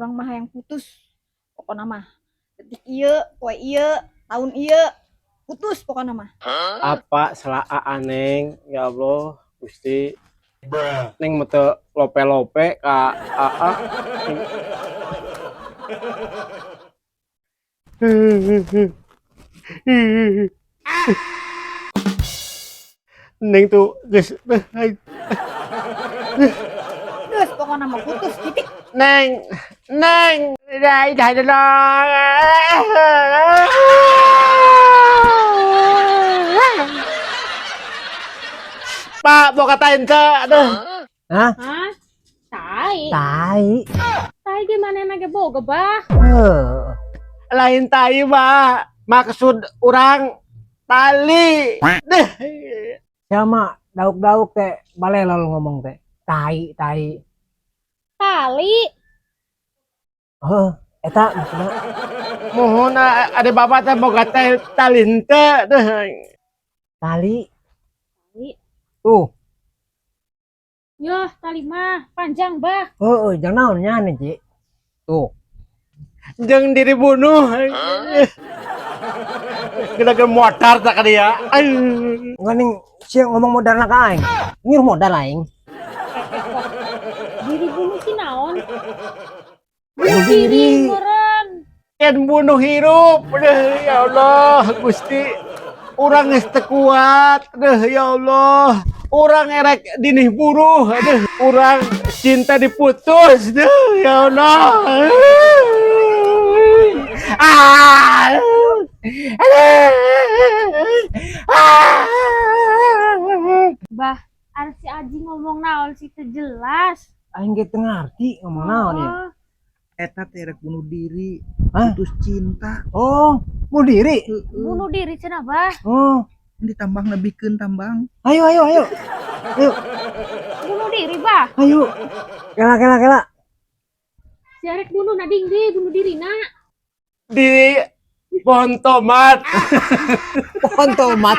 Urang mah hayang putus. Pokona mah detik ieu, poe ieu, tahun ieu, putus pokona mah. Apa salah Neng? Ya Allah, Gusti. Neng mah teu lope-lope ka Aa. Neng tuh geus. Geus, pokona mah putus titik. Neng, Neng, dah dah dah. Pak, mau katain ke, aduh. Hah? Hah? Tai. Tai. Tai gimana nage boga, Bah? Heuh. Lain tai, Pak. Maksud orang tali. Deh. Sama dauk-dauk teh balelol ngomong teh. Tai, tai. Tali. Heuh, eta maksudna. Mohon ada bapak teh boga teh tali henteu deh. Tali. Tali. Tuh. Yoh, tali mah panjang, Bah. Heuh, jangan naon nya nih, Ci. Tuh. Jeung diri bunuh. Kena motor tak dia. Enggak ning sia ngomong modal ka aing. Ngiruh modal aing. Diri bunuh sih naon? Bunuh Diri diri. meureun. Kan bunuh hirup. Deh, ya Allah, Gusti. Urang geus teu kuat. Deh, ya Allah. Urang erek dinih buruh. Deh, urang cinta diputus. Deh, ya Allah. Ah. Ah. Bah, ari si Aji ngomong naon sih teu jelas. Aing ge teu ngarti ngomong naon ya. Oh, Eta teh rek bunuh diri, Hah? putus cinta. Oh, bunuh diri. Heeh. Bunuh diri cenah, Bah. Oh, Ditambang lebihkeun tambang. Ayo ayo ayo. Ayo, Bunuh diri, Bah. Ayo. Kela kela kela. Si arek bunuh na ding di, bunuh diri na. Di pohon tomat. Pohon tomat.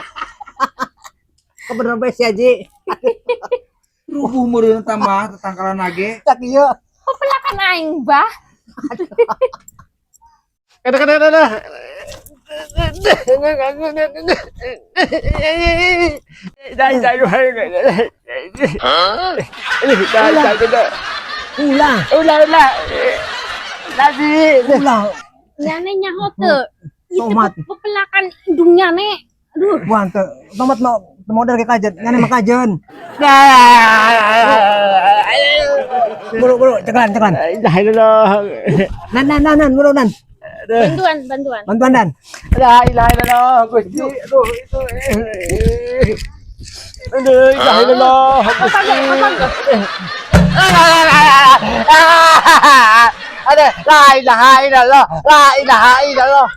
Kebenaran bae si Aji. Rubuh meureun tambah tetangkalan nage. Tak ieu. Pepelakan aing, Bah. Kada kada kada. Dah dah dah. Dah dah dah. Ulah, Ulah ulah. Lagi. Ulah. Nyane nyaho teu. Itu Tomat. Pepelakan hidungnya ne. Aduh, Buang teu. Tomat mau modal ke kajen, ngane mah kajen. Buru buru ceklan ceklan. Dah dah. Nan nan nan nan buru nan. Bantuan, bantuan. Bantuan dan. La ilaha illallah Gusti. Aduh itu. Aduh, la ilaha illallah. Gusti. Ada la ilaha illallah, la ilaha illallah.